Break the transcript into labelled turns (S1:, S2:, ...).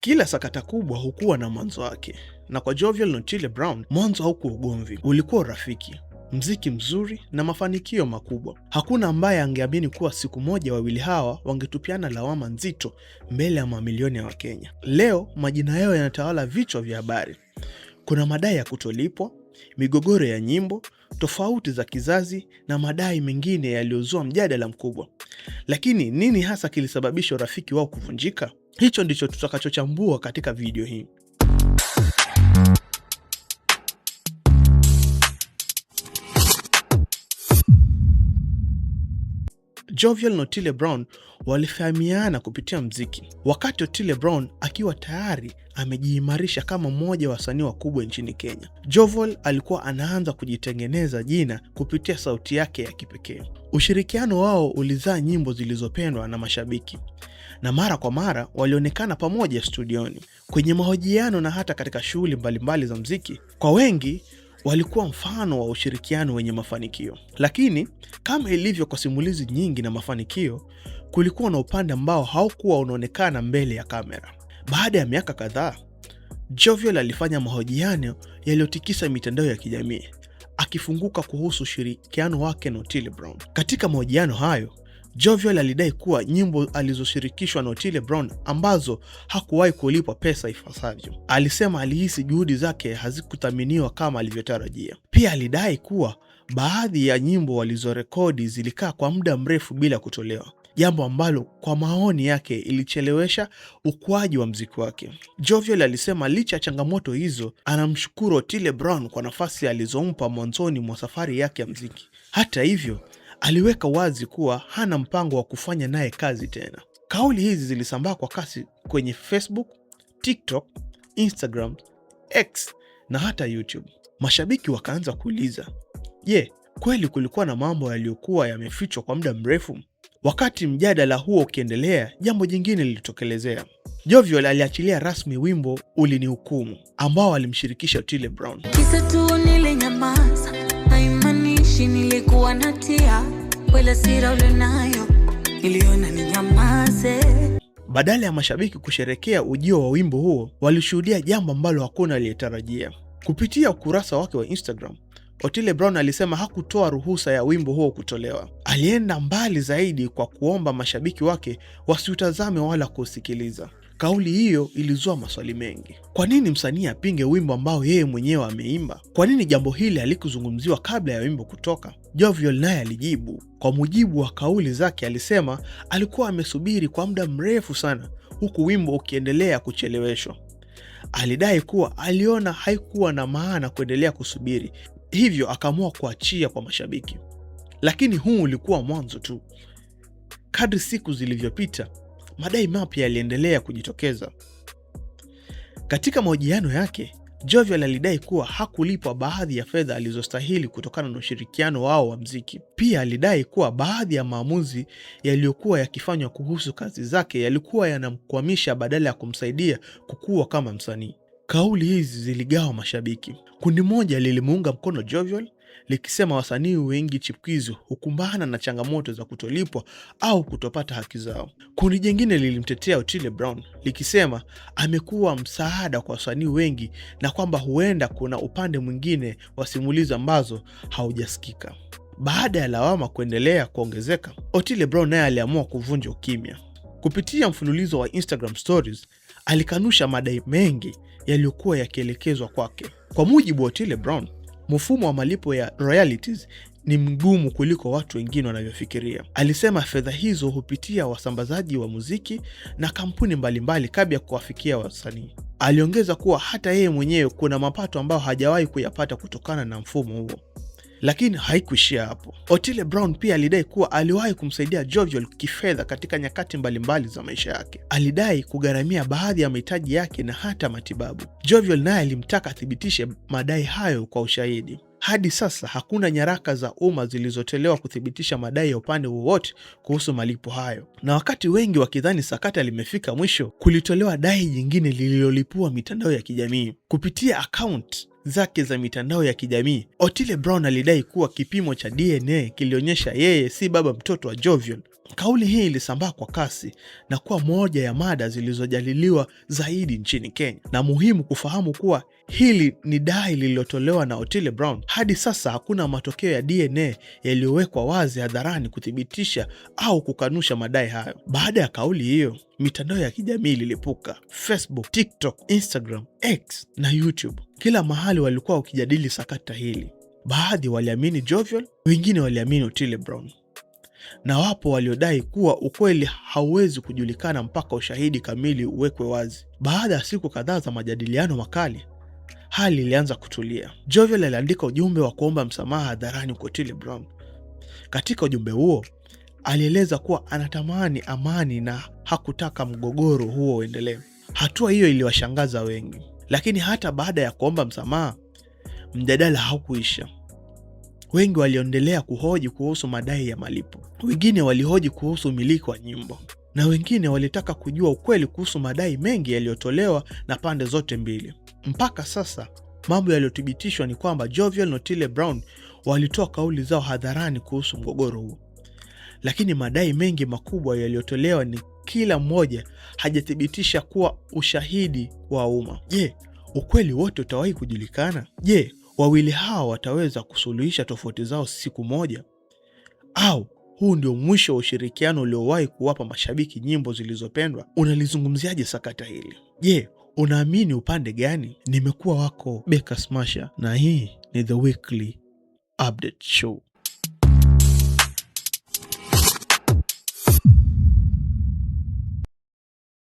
S1: Kila sakata kubwa hukuwa na mwanzo wake, na kwa Jovial na Otile Brown mwanzo haukuwa ugomvi, ulikuwa urafiki, mziki mzuri na mafanikio makubwa. Hakuna ambaye angeamini kuwa siku moja wawili hawa wangetupiana lawama nzito mbele ya mamilioni ya Wakenya. Leo majina yao yanatawala vichwa vya habari. Kuna madai ya kutolipwa, migogoro ya nyimbo, tofauti za kizazi na madai mengine yaliyozua mjadala mkubwa. Lakini nini hasa kilisababisha urafiki wao kuvunjika? Hicho ndicho tutakachochambua katika video hii. Jovial na Otile Brown walifahamiana kupitia mziki, wakati Otile Brown akiwa tayari amejiimarisha kama mmoja wa wasanii wakubwa nchini Kenya. Jovial alikuwa anaanza kujitengeneza jina kupitia sauti yake ya kipekee. Ushirikiano wao ulizaa nyimbo zilizopendwa na mashabiki, na mara kwa mara walionekana pamoja studioni, kwenye mahojiano na hata katika shughuli mbalimbali za mziki. Kwa wengi walikuwa mfano wa ushirikiano wenye mafanikio. Lakini kama ilivyo kwa simulizi nyingi na mafanikio, kulikuwa na upande ambao haukuwa unaonekana mbele ya kamera. Baada ya miaka kadhaa, Jovial alifanya mahojiano yaliyotikisa mitandao ya kijamii akifunguka kuhusu ushirikiano wake na Otile Brown. Katika mahojiano hayo, Jovial alidai kuwa nyimbo alizoshirikishwa na Otile Brown ambazo hakuwahi kulipwa pesa ipasavyo. Alisema alihisi juhudi zake hazikuthaminiwa kama alivyotarajia. Pia alidai kuwa baadhi ya nyimbo walizorekodi zilikaa kwa muda mrefu bila kutolewa, jambo ambalo kwa maoni yake ilichelewesha ukuaji wa mziki wake. Jovial alisema licha ya changamoto hizo, anamshukuru Otile Brown kwa nafasi alizompa mwanzoni mwa safari yake ya mziki. Hata hivyo, aliweka wazi kuwa hana mpango wa kufanya naye kazi tena. Kauli hizi zilisambaa kwa kasi kwenye Facebook, TikTok, Instagram, X na hata YouTube. Mashabiki wakaanza kuuliza, je, kweli kulikuwa na mambo yaliyokuwa yamefichwa kwa muda mrefu? Wakati mjadala huo ukiendelea, jambo jingine lilitokelezea. Jovial aliachilia rasmi wimbo Ulinihukumu ambao alimshirikisha Otile Brown.
S2: Kisa tu nilinyamaza, haimaanishi nilikuwa natia wala hasira ulionayo niliona ninyamaze.
S1: Badala ya mashabiki kusherekea ujio wa wimbo huo, walishuhudia jambo ambalo hakuna aliyetarajia. Kupitia ukurasa wake wa Instagram, Otile Brown alisema hakutoa ruhusa ya wimbo huo kutolewa. Alienda mbali zaidi kwa kuomba mashabiki wake wasiutazame wala kuusikiliza. Kauli hiyo ilizua maswali mengi. Kwa nini msanii apinge wimbo ambao yeye mwenyewe ameimba? Kwa nini jambo hili halikuzungumziwa kabla ya wimbo kutoka? Jovial naye alijibu. Kwa mujibu wa kauli zake, alisema alikuwa amesubiri kwa muda mrefu sana, huku wimbo ukiendelea kucheleweshwa. Alidai kuwa aliona haikuwa na maana kuendelea kusubiri, hivyo akaamua kuachia kwa mashabiki. Lakini huu ulikuwa mwanzo tu. Kadri siku zilivyopita, madai mapya yaliendelea kujitokeza. Katika mahojiano yake, Jovial alidai kuwa hakulipwa baadhi ya fedha alizostahili kutokana na ushirikiano wao wa mziki. Pia alidai kuwa baadhi ya maamuzi yaliyokuwa yakifanywa kuhusu kazi zake yalikuwa yanamkwamisha badala ya kumsaidia kukua kama msanii. Kauli hizi ziligawa mashabiki. Kundi moja lilimuunga mkono Jovial likisema wasanii wengi chipukizi hukumbana na changamoto za kutolipwa au kutopata haki zao. Kundi jingine lilimtetea Otile Brown likisema amekuwa msaada kwa wasanii wengi na kwamba huenda kuna upande mwingine wa simulizi ambazo haujasikika. Baada ya lawama kuendelea kuongezeka, Otile Brown naye aliamua kuvunja ukimya. Kupitia mfululizo wa Instagram stories, alikanusha madai mengi yaliyokuwa yakielekezwa kwake. Kwa mujibu wa Otile Brown, mfumo wa malipo ya royalties ni mgumu kuliko watu wengine wanavyofikiria. Alisema fedha hizo hupitia wasambazaji wa muziki na kampuni mbalimbali kabla ya kuwafikia wasanii. Aliongeza kuwa hata yeye mwenyewe kuna mapato ambayo hajawahi kuyapata kutokana na mfumo huo. Lakini haikuishia hapo. Otile Brown pia alidai kuwa aliwahi kumsaidia Jovial kifedha katika nyakati mbalimbali za maisha yake. Alidai kugharamia baadhi ya mahitaji yake na hata matibabu. Jovial naye alimtaka athibitishe madai hayo kwa ushahidi. Hadi sasa hakuna nyaraka za umma zilizotolewa kuthibitisha madai ya upande wowote kuhusu malipo hayo. Na wakati wengi wakidhani sakata limefika mwisho, kulitolewa dai jingine lililolipua mitandao ya kijamii kupitia akaunti zake za mitandao ya kijamii. Otile Brown alidai kuwa kipimo cha DNA kilionyesha yeye si baba mtoto wa Jovial. Kauli hii ilisambaa kwa kasi na kuwa moja ya mada zilizojadiliwa zaidi nchini Kenya, na muhimu kufahamu kuwa hili ni dai lililotolewa na Otile Brown. Hadi sasa hakuna matokeo ya DNA yaliyowekwa wazi hadharani kuthibitisha au kukanusha madai hayo. Baada ya kauli hiyo, mitandao ya kijamii ililipuka: Facebook, TikTok, Instagram, X na YouTube. Kila mahali walikuwa wakijadili sakata hili. Baadhi waliamini Jovial, wengine waliamini Otile Brown, na wapo waliodai kuwa ukweli hauwezi kujulikana mpaka ushahidi kamili uwekwe wazi. Baada ya siku kadhaa za majadiliano makali, hali ilianza kutulia. Jovial aliandika ujumbe wa kuomba msamaha hadharani kwa Otile Brown. Katika ujumbe huo alieleza kuwa anatamani amani na hakutaka mgogoro huo uendelee. Hatua hiyo iliwashangaza wengi, lakini hata baada ya kuomba msamaha, mjadala haukuisha. Wengi waliendelea kuhoji kuhusu madai ya malipo, wengine walihoji kuhusu umiliki wa nyimbo, na wengine walitaka kujua ukweli kuhusu madai mengi yaliyotolewa na pande zote mbili. Mpaka sasa mambo yaliyothibitishwa ni kwamba Jovial na Otile Brown walitoa kauli zao hadharani kuhusu mgogoro huo, lakini madai mengi makubwa yaliyotolewa ni kila mmoja hajathibitisha kuwa ushahidi wa umma. Je, ukweli wote utawahi kujulikana? Je, wawili hawa wataweza kusuluhisha tofauti zao siku moja, au huu ndio mwisho wa ushirikiano uliowahi kuwapa mashabiki nyimbo zilizopendwa? Unalizungumziaje sakata hili? Je, unaamini upande gani? Nimekuwa wako Beka Smasher na hii ni The Weekly Update Show.